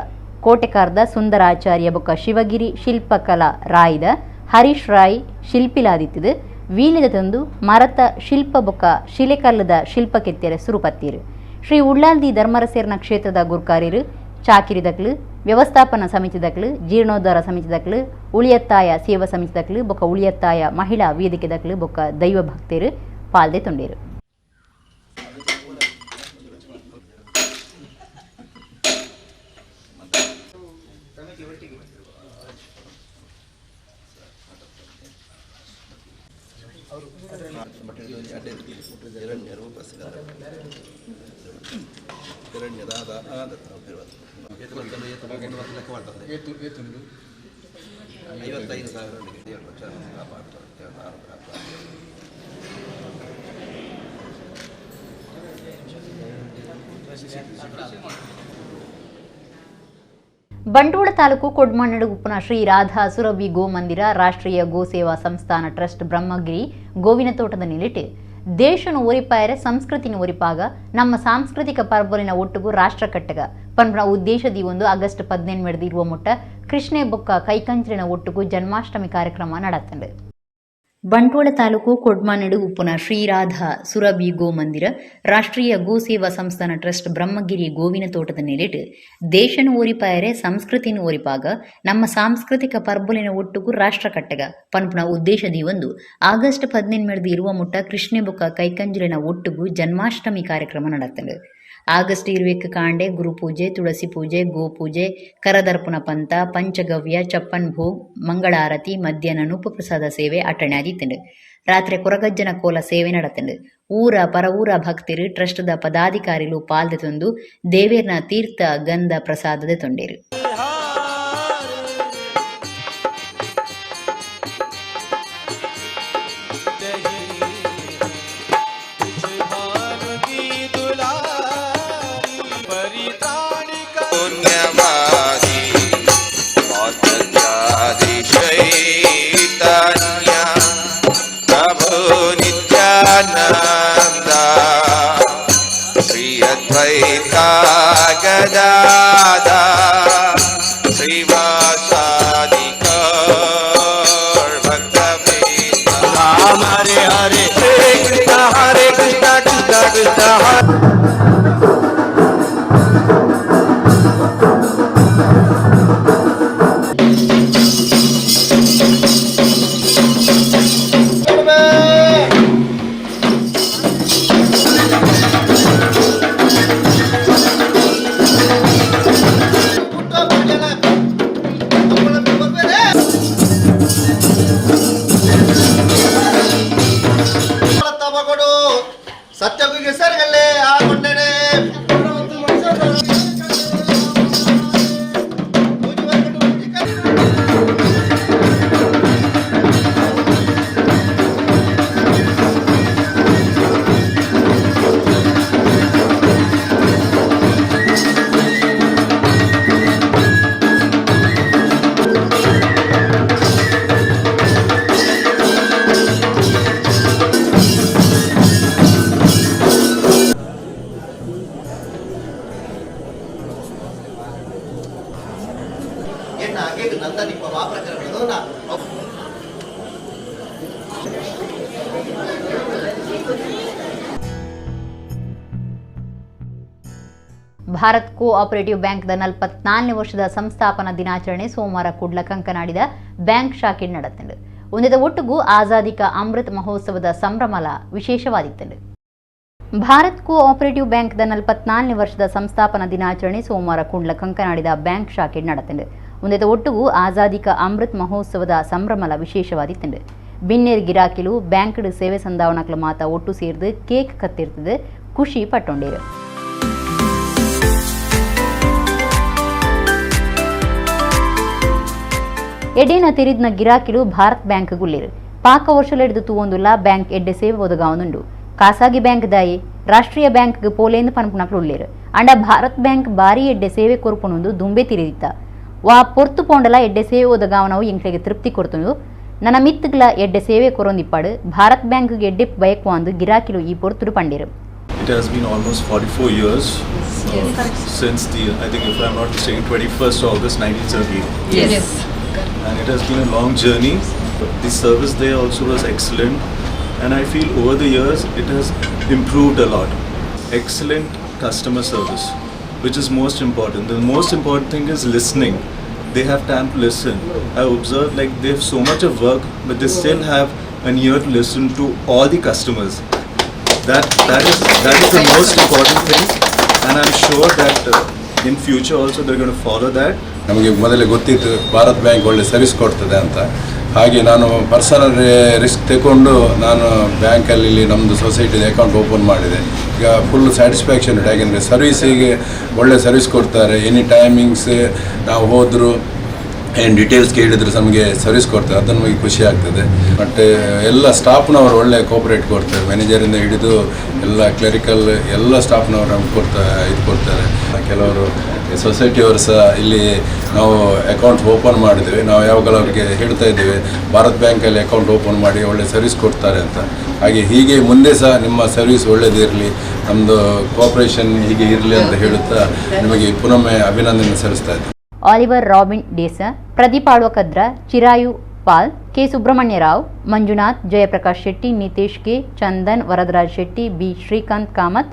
ಕೋಟೆಕಾರ್ದ ಸುಂದರಾಚಾರ್ಯ ಬೊಕ ಶಿವಗಿರಿ ಶಿಲ್ಪಕಲಾ ರಾಯ್ದ ಹರೀಶ್ ರಾಯ್ ಶಿಲ್ಪಿಲಾದಿತ್ತದು. ವೀಲ್ಯದ ತಂದು ಮರತ ಶಿಲ್ಪ ಬೊಕ ಶಿಲೆಕಲ್ಲದ ಶಿಲ್ಪ ಕೆತ್ತೆರೆ ಸುರುಪತ್ತೀರು. ಶ್ರೀ ಉಳ್ಳಾಲ್ದಿ ಧರ್ಮರಸೇರ್ನ ಕ್ಷೇತ್ರದ ಗುರ್ಕಾರಿರು ಚಾಕಿರಿದಕ್ಲು, ವ್ಯವಸ್ಥಾಪನಾ ಸಮಿತಿದಕ್ಲು, ಜೀರ್ಣೋದ್ಧಾರ ಸಮಿತಿದಕ್ಲು, ಉಳಿಯತ್ತಾಯ ಸೇವಾ ಸಮಿತಿದಕ್ಲು ಬೊಕ ಉಳಿಯತ್ತಾಯ ಮಹಿಳಾ ವೇದಿಕೆದಕ್ಲು ಬೊಕ ದೈವ ಭಕ್ತರು ಪಾಲ್ದೆ ತೊಂಡೇರು. ಬಂಟ್ವಾಳ ತಾಲೂಕು ಕೊಡ್ಮಣ್ಣಡು ಉಪ್ಪುನ ಶ್ರೀ ರಾಧಾ ಸುರಭಿ ಗೋ ಮಂದಿರ ರಾಷ್ಟ್ರೀಯ ಗೋ ಸೇವಾ ಸಂಸ್ಥಾನ ಟ್ರಸ್ಟ್ ಬ್ರಹ್ಮಗಿರಿ ಗೋವಿನ ತೋಟದ ನಿಲಿಟು ದೇಶನು ಒರಿಪಾಯರೆ ಸಂಸ್ಕೃತಿನ ಒರಿಪಾಗ ನಮ್ಮ ಸಾಂಸ್ಕೃತಿಕ ಪರ್ಬಲಿನ ಒಟ್ಟುಗು ರಾಷ್ಟ್ರ ಕಟ್ಟಗ ಪನ್ಪುನ ಉದ್ದೇಶದಿ ಒಂದು ಆಗಸ್ಟ್ 18 ಇರುವ ಮುಟ್ಟ ಕೃಷ್ಣೆ ಬೊಕ್ಕ ಕೈಕಂಚರಿನ ಒಟ್ಟುಗು ಜನ್ಮಾಷ್ಟಮಿ ಕಾರ್ಯಕ್ರಮ ನಡತ್ತಂಡು. ಬಂಟ್ವಾಳ ತಾಲೂಕು ಕೊಡ್ಮಾನಡು ಉಪ್ಪುನ ಶ್ರೀರಾಧಾ ಸುರಭಿ ಗೋ ಮಂದಿರ ರಾಷ್ಟ್ರೀಯ ಗೋ ಸೇವಾ ಸಂಸ್ಥಾನ ಟ್ರಸ್ಟ್ ಬ್ರಹ್ಮಗಿರಿ ಗೋವಿನ ತೋಟದ ನೆಲೆಟು ದೇಶನು ಒರಿಪಾಯರೆ ಸಂಸ್ಕೃತಿನ ಒರಿಪಾಗ ನಮ್ಮ ಸಾಂಸ್ಕೃತಿಕ ಪರ್ಬಲಿನ ಒಟ್ಟುಗು ರಾಷ್ಟ್ರ ಕಟ್ಟಗ ಪನ್ಪುನ ಉದ್ದೇಶದಿ ಒಂದು ಆಗಸ್ಟ್ 18 ಇರುವ ಮುಟ್ಟ ಕೃಷ್ಣೆ ಬೊಕ್ಕ ಕೈಕಂಜಲಿನ ಒಟ್ಟುಗು ಜನ್ಮಾಷ್ಟಮಿ ಕಾರ್ಯಕ್ರಮ ನಡತ್ತಂಡು. ಆಗಸ್ಟ್ 20 ಕಾಂಡೆ ಗುರುಪೂಜೆ, ತುಳಸಿ ಪೂಜೆ, ಗೋಪೂಜೆ, ಕರದರ್ಪಣ ಪಂಥ, ಪಂಚಗವ್ಯ, ಚಪ್ಪನ್ ಭೋಗ್, ಮಂಗಳಾರತಿ, ಮಧ್ಯಾಹ್ನ ನೂಪಪ್ರಸಾದ ಸೇವೆ ಅಟ್ಟಣೆ ಆದಿತ್ತಂಡು. ರಾತ್ರಿ ಕೊರಗಜ್ಜನ ಕೋಲ ಸೇವೆ ನಡತಂಡು. ಊರ ಪರವೂರ ಭಕ್ತರು ಟ್ರಸ್ಟ್ದ ಪದಾಧಿಕಾರಿಲು ಪಾಲ್ದೆ ತಂದು ದೇವೇರ್ನ ತೀರ್ಥ ಗಂಧ ಪ್ರಸಾದದ ತೊಂಡೇರು. ಭಾರತ್ ಕೋ ಆಪರೇಟಿವ್ ಬ್ಯಾಂಕ್ದ 44ನೇ ವರ್ಷದ ಸಂಸ್ಥಾಪನಾ ದಿನಾಚರಣೆ ಸೋಮವಾರ ಕುಡ್ಲ ಕಂಕನಾಡಿದ ಬ್ಯಾಂಕ್ ಶಾಖೆ ನಡೆತಂಡು. ಉಂದೆದ ಒಟ್ಟುಗು ಆಜಾದಿ ಕಾ ಅಮೃತ್ ಮಹೋತ್ಸವದ ಸಂಭ್ರಮಲ ವಿಶೇಷವಾದಿತ್ತುಂಡು. ಭಾರತ್ ಕೋ ಆಪರೇಟಿವ್ ಬ್ಯಾಂಕ್ದ 44ನೇ ವರ್ಷದ ಸಂಸ್ಥಾಪನಾ ದಿನಾಚರಣೆ ಸೋಮವಾರ ಕುಂಡ್ಲ ಕಂಕನಾಡಿದ ಬ್ಯಾಂಕ್ ಶಾಖೆ ನಡತುಂಡು. ಉಂದೆದ ಒಟ್ಟುಗು ಆಜಾದಿ ಕಾ ಅಮೃತ್ ಮಹೋತ್ಸವದ ಸಂಭ್ರಮಲ ವಿಶೇಷವಾದಿತ್ತುಂಡು. ಬಿನ್ನೇರ್ ಗಿರಾಕಿಲು ಬ್ಯಾಂಕ್ಡ್ ಸೇವೆ ಸಂದಾವಣಕ್ಲು ಮಾತ ಒಟ್ಟು ಸೇರ್ದು ಕೇಕ್ ಕತ್ತಿರ್ತದೆ ಖುಷಿ ಪಟ್ಟೊಂಡೇರು. ಎಡೇನ ತೆರಿದ್ನ ಗಿರಾಕಿಲು ಭಾರತ್ ಬ್ಯಾಂಕ್ ಗುಲ್ಲೇರು ಪಾಕ ವರ್ಷಲೆಡ್ದು ತೂವೊಂದುಲ್ಲ ಬ್ಯಾಂಕ್ ಎಡ್ಡೆ ಸೇವೆ ಒದಗಾವನುಂಡು. ಖಾಸಗಿ ಬ್ಯಾಂಕ್ ದಾಯಿ ರಾಷ್ಟ್ರೀಯ ಬ್ಯಾಂಕ್ ಪೋಲೇಂದು ಪನ್ಪುನಕ್ಲು ಉಲ್ಲೇರು. ಅಂಡ ಭಾರತ್ ಬ್ಯಾಂಕ್ ಬಾರಿ ಎಡ್ಡೆ ಸೇವೆ ಕೊರ್ಪುನುಂದು ದುಂಬೆ ತಿರಿದಿತ್ತ. ವಾ ಪೊರ್ತು ಪೋಂಡಲ ಎಡ್ಡೆ ಸೇವೆ ಒದಗಾವನವು ಎಂಕ್ಲೆಗ್ ತೃಪ್ತಿ ಕೊರ್ತುಂಡು. ನನ್ನ ಮಿತ್ತುಗ್ಲ ಎಡ್ಡೆ ಸೇವೆ ಕೊರೊಂದಿಪ್ಪಾಡು ಭಾರತ್ ಬ್ಯಾಂಕ್ ಎಡ್ಡೆ ಬಯಕುವಂದು ಗಿರಾಕಿಲು ಈ ಪೊರ್ತುಡು ಪಂಡೇರು. It has been almost 44 years since the, I think if I'm not mistaken, 21st August 1978. Yes. And it has been a long journey. The service there also was excellent, and I feel over the years it has improved a lot. Excellent customer service, which is most important. The most important thing is listening. They have time to listen. I observed like they have so much of work, but they still have an ear to listen to all the customers. That is the most important thing, and I'm sure that in future also they're going to follow that. ನಮಗೆ ಮೊದಲೇ ಗೊತ್ತಿತ್ತು ಭಾರತ್ bank ಒಳ್ಳೆ service ಕೊಡ್ತದೆ ಅಂತ. ಹಾಗೆ ನಾನು personal risk ತಗೊಂಡು ನಾನು ಬ್ಯಾಂಕಲ್ಲಿ ಇಲ್ಲಿ ನಮ್ಮದು ಸೊಸೈಟಿದ ಅಕೌಂಟ್ ಓಪನ್ ಮಾಡಿದೆ. ಈಗ ಫುಲ್ ಸ್ಯಾಟಿಸ್ಫ್ಯಾಕ್ಷನ್ ಉಂಟು. ಯಾಕೆಂದರೆ ಸರ್ವಿಸಿಗೆ ಒಳ್ಳೆ ಸರ್ವಿಸ್ ಕೊಡ್ತಾರೆ. ಎನಿ ಟೈಮಿಂಗ್ಸ್ ನಾವು ಹೋದರೂ ಏನು ಡೀಟೇಲ್ಸ್ ಕೇಳಿದರೆ ನಮಗೆ ಸರ್ವಿಸ್ ಕೊಡ್ತಾರೆ, ಅದು ನಮಗೆ ಖುಷಿ ಆಗ್ತದೆ. ಮತ್ತು ಎಲ್ಲ ಸ್ಟಾಫ್ನವರು ಒಳ್ಳೆ ಕೋಪರೇಟ್ ಕೊಡ್ತಾರೆ. ಮ್ಯಾನೇಜರಿಂದ ಹಿಡಿದು ಎಲ್ಲ ಕ್ಲರಿಕಲ್ ಎಲ್ಲ ಸ್ಟಾಫ್ನವರು ನಮ್ಗೆ ಇದು ಕೊಡ್ತಾರೆ. ಕೆಲವರು ಸೊಸೈಟಿಯವರು ಸಹ ಇಲ್ಲಿ ನಾವು ಅಕೌಂಟ್ ಓಪನ್ ಮಾಡಿದ್ದೇವೆ. ನಾವು ಯಾವಾಗಲೂ ಅವರಿಗೆ ಹೇಳ್ತಾ ಇದ್ದೇವೆ ಭಾರತ್ ಬ್ಯಾಂಕಲ್ಲಿ ಅಕೌಂಟ್ ಓಪನ್ ಮಾಡಿ ಒಳ್ಳೆ ಸರ್ವಿಸ್ ಕೊಡ್ತಾರೆ ಅಂತ. ಹಾಗೆ ಹೀಗೆ ಮುಂದೆ ಸಹ ನಿಮ್ಮ ಸರ್ವಿಸ್ ಒಳ್ಳೆಯದಿರಲಿ, ನಮ್ಮದು ಕೋಆಪ್ರೇಷನ್ ಹೀಗೆ ಇರಲಿ ಅಂತ ಹೇಳುತ್ತಾ ನಿಮಗೆ ಪುನೊಮ್ಮೆ ಅಭಿನಂದನೆ ಸಲ್ಲಿಸ್ತಾ ಇದ್ದೇನೆ. Oliver Robin D'Sa, Pradeep Alvakadra, Chirayu Pal, K Subrahmanya Rao, Manjunath, Jayaprakash Shetty, Nitesh K, Chandan, Varadaraj Shetty, B Srikanth Kamath,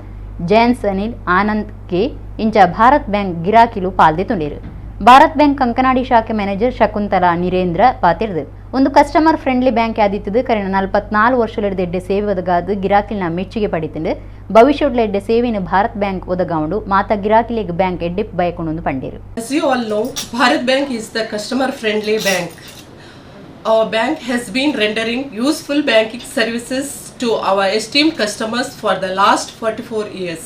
Jayans Anil, Anand K ಇಂಚ ಭಾರತ್ ಬ್ಯಾಂಕ್ ಗಿರಾಕಿಲು ಪಾಲ್ದೆ ತುಂಡೇರು. ಭಾರತ್ ಬ್ಯಾಂಕ್ ಕಂಕನಾಡಿ ಶಾಖೆ ಮ್ಯಾನೇಜರ್ ಶಕುಂತಲಾ ನಿರೇಂದ್ರ ಪಾತಿರ್ದು ಒಂದು customer friendly bank ಆದಿತ್ತದು. ಕರಿನ 44 ವರ್ಷಲೆಡ್ದು ಎಡ್ಡೆ ಸೇವೆ ಒದಗಾದು ಗಿರಾಕಿಲ್ನ ಮೆಚ್ಚುಗೆ ಪಡಿತುಂಡು. ಭವಿಷ್ಯದ ಎಡ್ಡೆ ಸೇವೆಯನ್ನು ಭಾರತ್ ಬ್ಯಾಂಕ್ ಒದಗಾವುಂಡು. ಮಾತ ಗಿರಾಕಿಲೆಗ್ ಬ್ಯಾಂಕ್ ಎಡ್ಡೆ ಬಯಕೊಂಡು ಪಂಡೇರು. As you all know, Bharat Bank is the customer friendly bank. Our bank has been rendering useful banking services to our esteemed customers for the last 44 years.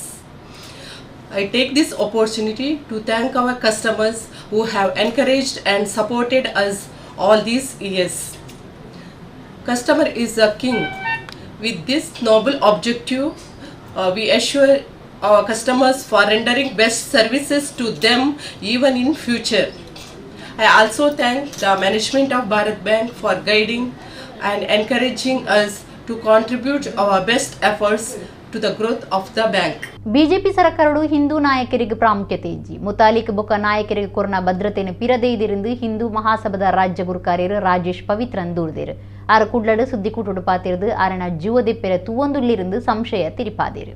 I take this opportunity to thank our customers who have encouraged and supported us all these years. Customer is a king. With this noble objective, we assure our customers for rendering best services to them even in future. I also thank the management of Bharat Bank for guiding and encouraging us to contribute our best efforts to the growth of the bank. BJP ಸರ್ಕಾರಡು Hindu ನಾಯಕರಿಗೆ ಪ್ರಾಮುಖ್ಯತೆ ಇಜ್ಜಿ ಮುತಾಲಿಕ್ ಬೊಕ್ಕ ನಾಯಕರಿಗೆ ಕೊರ್ನ ಭದ್ರತೆಯನ್ನು ಪಿರದೇ ಇದಿருந்து ಹಿಂದೂ ಮಹಾಸಭಾದ ರಾಜ್ಯ ಗುರುಕಾರ್ಯರು ರಾಜೇಶ್ ಪವಿತ್ರನ್ ದೂರ್ದೇರು. ಆರು ಕುಡ್ಲಡು ಸುದ್ದಿಕೂಟುಡು ಪಾತಿರ್ದು ಆರನ ಜೀವದೆಪ್ಪೆರ ತೂವೊಂದುಲ್ಲಿருந்து ಸಂಶಯ ತಿರಿಪಾದೇರು.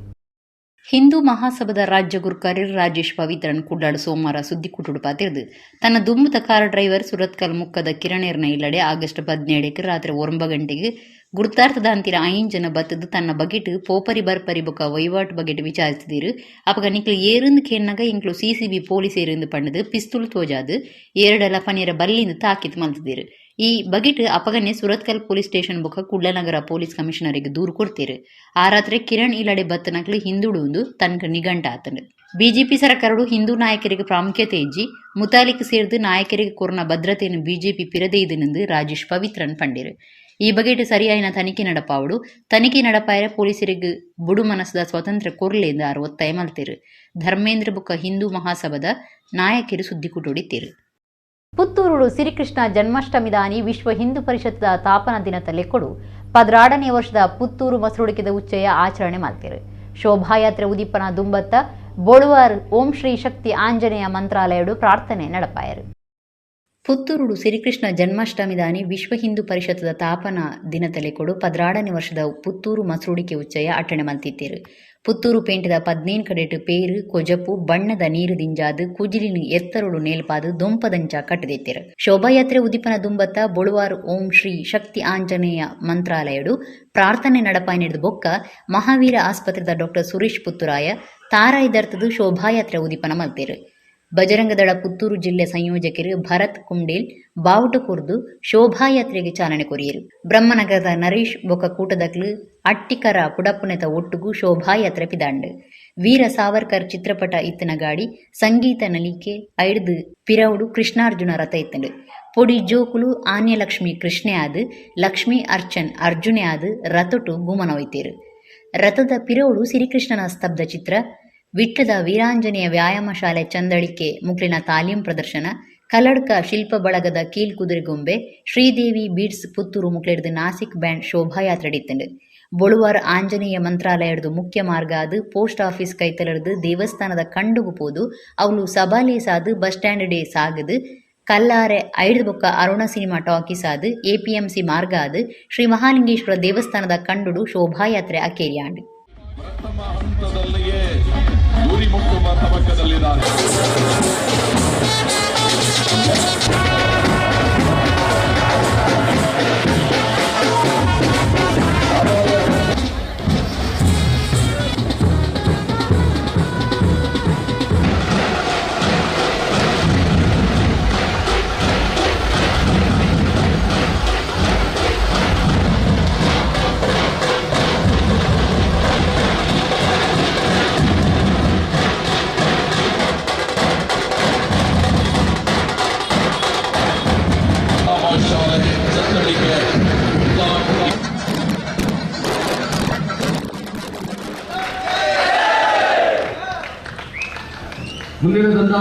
ಹಿಂದೂ ಮಹಾಸಭಾದ ರಾಜ್ಯ ಗುರುಕಾರ್ಯರು ರಾಜೇಶ್ ಪವಿತ್ರನ್ ಕುಡ್ಲಾಡು ಸೋಮವಾರ ಸುದ್ದಿಕೂಟುಡು ಪಾತಿರ್ದು ತನ್ನ ದುಂಬುದ ಕಾರ್ ಡ್ರೈವರ್ ಸುರತ್ಕಲ್ ಮುಕ್ಕದ ಕಿರಣೇರ್ನ ಇಲ್ಲಡೆ ಆಗಸ್ಟ್ 17ಕ್ಕೆ ರಾತ್ರಿ 9 ಗಂಟೆಗೆ ಗುರ್ತಾರ್ಥದ ಅಂತಿರ ಐನ್ ಜನ ಬತ್ತದು ತನ್ನ ಬಗೆಟ್ ಪೋಪರಿ ಬರ್ಪರಿ ಬೊಕ ವಹಿವಾಟು ಬಗೆಟ್ ವಿಚಾರಿಸಿದಿರು. ಅಪಗ ನಿಕ್ಲು ಏರಿಂದು ಕೇನ್ನಾಗ ಇಂಕ್ಲು ಸಿಸಿಬಿ ಪೊಲೀಸ್ ಏರಿಂದು ಪಂಡದು ಪಿಸ್ತೂಲ್ ತೋಜಾದು ಏರಡಲ ಪನೀರ ಬಲ್ಲಿಂದು ತಾಕೀತು ಮಲ್ತದಿರು. ಈ ಬಗೆಟ್ ಅಪಗನೆ ಸುರತ್ಕಲ್ ಪೊಲೀಸ್ ಸ್ಟೇಷನ್ ಬೊಕ ಕುಡ್ಲನಗರ ಪೊಲೀಸ್ ಕಮಿಷನರಿಗೆ ದೂರು ಕೊಡ್ತೀರು. ಆ ರಾತ್ರಿ ಕಿರಣ್ ಇಲ್ಲಡೆ ಬತ್ತನಕ್ಲು ಹಿಂದುಡುವುದು ತನ್ಕ ನಿಘಂಟ ಆತನು. ಬಿಜೆಪಿ ಸರ್ಕಾರಡು ಹಿಂದೂ ನಾಯಕರಿಗೆ ಪ್ರಾಮುಖ್ಯತೆ ಇಜ್ಜಿ ಮುತಾಲಿಕ್ ಸೇರ್ದು ನಾಯಕರಿಗೆ ಕೊರ್ನ ಭದ್ರತೆಯನ್ನು ಬಿಜೆಪಿ ಪಿರದೇ ಇದನೆಂದು ರಾಜೇಶ್ ಪವಿತ್ರನ್ ಪಂಡಿರು. ಈ ಬಗೆಟ್ ಸರಿಯಾಯಿನ ತನಿಖೆ ನಡಪಾವಡು, ತನಿಖೆ ನಡಪಾಯರ ಪೊಲೀಸರಿಗೆ ಬುಡು ಮನಸ್ಸದ ಸ್ವಾತಂತ್ರ್ಯ ಕೊರ್ಲೆಂದು ಆರು ಒತ್ತಾಯ ಮಲ್ತೇರು. ಧರ್ಮೇಂದ್ರ ಬುಕ್ಕ ಹಿಂದೂ ಮಹಾಸಭಾದ ನಾಯಕರು ಸುದ್ದಿ ಕುಟುಡಿತೇರು. ಪುತ್ತೂರುಡು ಶ್ರೀಕೃಷ್ಣ ಜನ್ಮಾಷ್ಟಮಿದಾನಿ ವಿಶ್ವ ಹಿಂದೂ ಪರಿಷತ್ದ ತಾಪನ ದಿನದ ಲೆಕ್ಕೊಡು 16ನೇ ವರ್ಷದ ಪುತ್ತೂರು ಮಸರುಡಿಕೆದ ಉಚ್ಚಯ ಆಚರಣೆ ಮಾಡ್ತೇರು. ಶೋಭಾಯಾತ್ರೆ ಉದಿಪ್ಪನ ದುಂಬತ್ತ ಬೋಳುವಾರ್ ಓಂ ಶ್ರೀ ಶಕ್ತಿ ಆಂಜನೇಯ ಮಂತ್ರಾಲಯಡು ಪ್ರಾರ್ಥನೆ ನಡಪಾಯರು. ಪುತ್ತೂರುಡು ಶ್ರೀಕೃಷ್ಣ ಜನ್ಮಾಷ್ಟಮಿದಾನಿ ವಿಶ್ವ ಹಿಂದೂ ಪರಿಷತ್ದ ತಾಪನ ದಿನತಲೆಕೊಡು 16ನೇ ವರ್ಷದ ಪುತ್ತೂರು ಮಸೂಡಿಕೆ ಉಚ್ಚಯ ಅಟ್ಟಣೆ ಮಲ್ತಿತ್ತೇರು. ಪುತ್ತೂರು ಪೇಂಟೆದ 15 ಕಡೆಟ್ ಪೇರು ಕೊಜಪು ಬಣ್ಣದ ನೀರು ದಿಂಜಾದು ಕುಜಿಲಿನ ಎತ್ತರುಡು ನೇಲ್ಪಾದು ದೊಂಪದಂಚ ಕಟ್ಟದಿತ್ತೇರು. ಶೋಭಾಯಾತ್ರೆ ಉದಿಪನ ದುಂಬತ್ತ ಬೊಳುವಾರು ಓಂ ಶ್ರೀ ಶಕ್ತಿ ಆಂಜನೇಯ ಮಂತ್ರಾಲಯಡು ಪ್ರಾರ್ಥನೆ ನಡಪಾಯಿನೆಡ್ದು ಬೊಕ್ಕ ಮಹಾವೀರ ಆಸ್ಪತ್ರೆದ ಡಾಕ್ಟರ್ ಸುರೇಶ್ ಪುತ್ತೂರಾಯ ತಾರಾಯಿದರ್ತದು ಶೋಭಾಯಾತ್ರೆ ಉದಿಪನ ಮಲ್ತೇರು. ಬಜರಂಗದಳ ಪುತ್ತೂರು ಜಿಲ್ಲೆ ಸಂಯೋಜಕರು ಭರತ್ ಕುಂಡೇಲ್ ಬಾವುಟ ಕೊರ್ದು ಶೋಭಾಯಾತ್ರೆಗೆ ಚಾಲನೆ ಕೊರಿಯರು. ಬ್ರಹ್ಮನಗರದ ನರೇಶ್ ಬೊಕ್ಕ ಕೂಟದಕ್ಲು ಅಟ್ಟಿಕರ ಪುಡಪುನೆತ ಒಟ್ಟುಗು ಶೋಭಾಯಾತ್ರೆ ಪಿದಾಂಡು. ವೀರ ಸಾವರ್ಕರ್ ಚಿತ್ರಪಟ ಇತ್ತಿನ ಗಾಡಿ ಸಂಗೀತ ನಲಿಕೆ ಐಡ್ದು ಪಿರವುಡು ಕೃಷ್ಣಾರ್ಜುನ ರಥ ಇತ್ತಂಡು. ಪೊಡಿ ಜೋಕುಲು ಆನ್ಯಲಕ್ಷ್ಮಿ ಕೃಷ್ಣೆ ಆದ್ ಲಕ್ಷ್ಮೀ ಅರ್ಚನ್ ಅರ್ಜುನೆ ಆದ್ ರಥೊಟು ಗುಮನ ಒಯ್ತೇರು. ರಥದ ಪಿರವುಡು ಶ್ರೀಕೃಷ್ಣನ ಸ್ತಬ್ಧ ಚಿತ್ರ, ವಿಟ್ಲದ ವೀರಾಂಜನೇಯ ವ್ಯಾಯಾಮ ಶಾಲೆ ಚಂದಳಿಕೆ ಮುಕ್ಲಿನ ತಾಲೀಂ ಪ್ರದರ್ಶನ, ಕಲ್ಲಡ್ಕ ಶಿಲ್ಪ ಬಳಗದ ಕೀಲ್ಕುದುರೆಗೊಂಬೆ, ಶ್ರೀದೇವಿ ಬೀಡ್ಸ್ ಪುತ್ತೂರು ಮುಕ್ಲೆಡ್ದು ನಾಸಿಕ್ ಬ್ಯಾಂಡ್ ಶೋಭಾಯಾತ್ರೆಡಿತ್ತಂಡು. ಬೊಳುವಾರ್ ಆಂಜನೇಯ ಮಂತ್ರಾಲಯಡ್ದು ಮುಖ್ಯ ಮಾರ್ಗ ಆದ್ ಪೋಸ್ಟ್ ಆಫೀಸ್ ಕೈತಲಡ್ದು ದೇವಸ್ಥಾನದ ಕಂಡುಗು ಪೋದು ಅವಳು ಸಬಾಲೇಸಾದು ಬಸ್ ಸ್ಟ್ಯಾಂಡ್ ಡೇ ಸಾಗದು ಕಲ್ಲಾರೆ ಐಡ್ದು ಬೊಕ್ಕ ಅರುಣ ಸಿನಿಮಾ ಟಾಕೀಸ್ ಆದ್ ಎಪಿಎಂಸಿ ಮಾರ್ಗ ಆದ್ ಶ್ರೀ ಮಹಾಲಿಂಗೇಶ್ವರ ದೇವಸ್ಥಾನದ ಕಂಡುಡು ಶೋಭಾಯಾತ್ರೆ ಅಕೇರಿಯಾಂಡ್. ಗುರಿ ಮುಟ್ಟುವ ತಬಕದಲ್ಲಿದ್ದಾರೆ. ಮುಂದಿನ ತಂಡ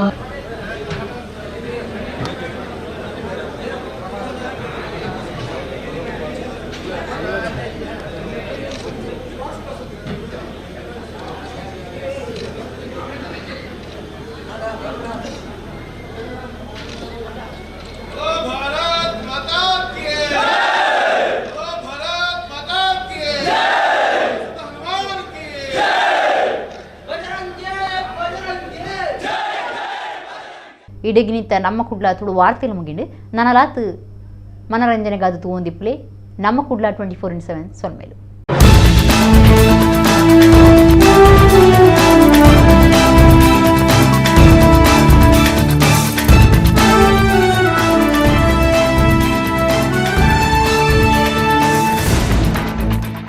ಇಡಗಿನಿತ್ತ ನಮ್ಮ ಕುಡ್ಲ ತುಳು ವಾರ್ತೆಲು ಮುಗಿಂಡು ನನಲಾತ್ ಮನರಂಜನೆಗಾದ ತೂವೊಂದಿಪ್ಲೆ ನಮ್ಮ ಕುಡ್ಲ 24x7 ಸೊನ್ಮೇಲು.